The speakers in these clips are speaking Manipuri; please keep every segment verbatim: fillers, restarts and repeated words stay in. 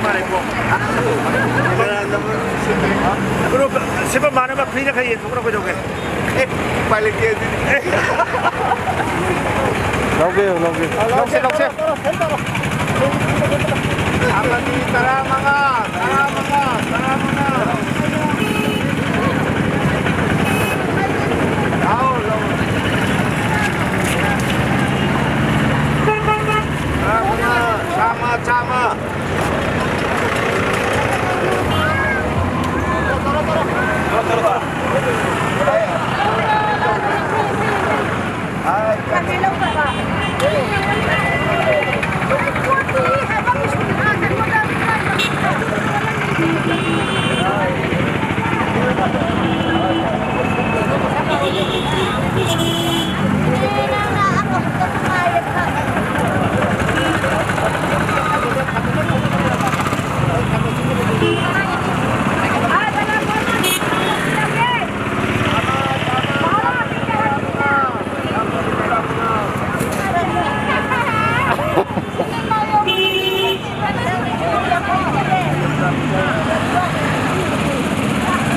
ꯃꯥꯅꯦꯀꯣ꯫ ꯀꯅꯥꯅ ꯒ꯭ꯔꯨꯞ ꯁꯤꯟꯕ ꯃꯥꯟꯅꯕ ꯐ꯭ꯔꯤꯗ ꯈꯔ ꯌꯦꯟꯊꯣꯛꯈ꯭ꯔꯣ ꯀꯩꯗꯧꯒꯦ? ꯑꯦ, ꯎꯄꯥꯏ ꯂꯩꯇꯦ ꯑꯗꯨꯗꯤ꯫ ꯂꯧꯒꯦ, ꯂꯧꯒꯦ꯫ ꯂꯧꯁꯦ, ꯂꯧꯁꯦ꯫ ꯑꯃꯗꯤ ꯇꯔꯥꯃꯉꯥ, ꯇꯔꯥꯃꯉꯥ, ꯇꯔꯥꯃꯉꯥ꯫ ꯂꯥꯎ, ꯂꯥꯎ꯫ ꯇꯔꯥꯃꯉꯥ, ꯆꯥꯝꯃ, ꯆꯥꯝꯃ꯫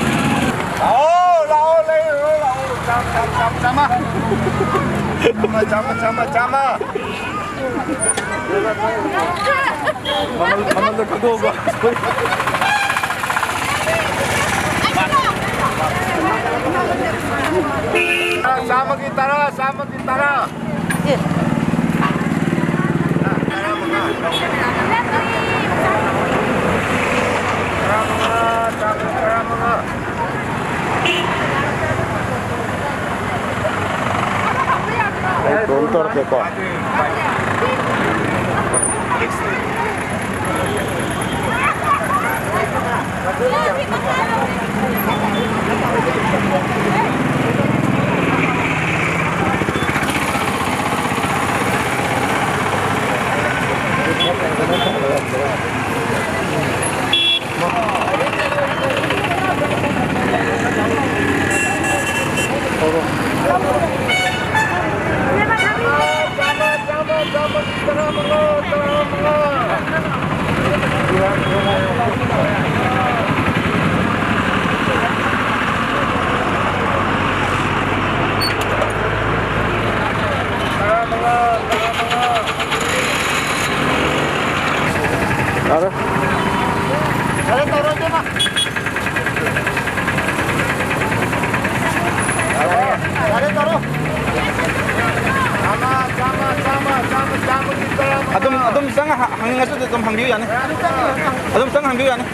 ꯂꯥꯛꯑꯣ, ꯂꯥꯛꯑꯣ, ꯂꯩꯔꯣ, ꯂꯥꯛꯑꯣ꯫ ꯆꯥꯝꯃ, ꯆꯥꯝꯃ, ꯆꯥꯝꯃ, ꯆꯥꯝꯃ꯫ ꯆꯥꯝꯃ, ꯆꯥꯝꯃ, ꯆꯥꯝꯃ꯫ ꯃꯃꯜ, ꯃꯃꯜꯗꯣ ꯈꯪꯗꯣꯛꯑꯣꯕ꯫ ꯆꯥꯝꯃꯒꯤ ꯇꯔꯥ, ꯆꯥꯝꯃꯒꯤ ꯇꯔꯥ꯫ ꯇꯔꯥꯃꯉꯥ, ꯇꯔꯥꯃꯉꯥ꯫ ꯑꯩ ꯀ꯭ꯔꯣꯝ ꯇꯧꯔꯛꯀꯦꯀꯣ꯫ ꯌꯥꯔꯦ, ꯇꯧꯔꯣ, ꯏꯕꯦꯝꯃ꯫ ꯌꯥꯔꯦ, ꯇꯧꯔꯣ꯫ ꯆꯥꯝꯃ, ꯆꯥꯝꯃ, ꯆꯥꯝꯃ, ꯆꯥꯝꯃ, ꯆꯥꯝꯃꯒꯤ ꯇꯔꯥ꯫ ꯑꯗꯨꯝ, ꯑꯗꯨꯝ ꯆꯪꯉ ꯍ-, ꯍꯪꯅꯤꯡꯉꯁꯨ ꯑꯗꯨꯝ ꯍꯪꯕꯤꯌꯨ ꯌꯥꯅꯤ꯫ ꯑꯗꯨꯝ ꯆꯪꯉ ꯍꯪꯕꯤꯌꯨ ꯌꯥꯅꯤ꯫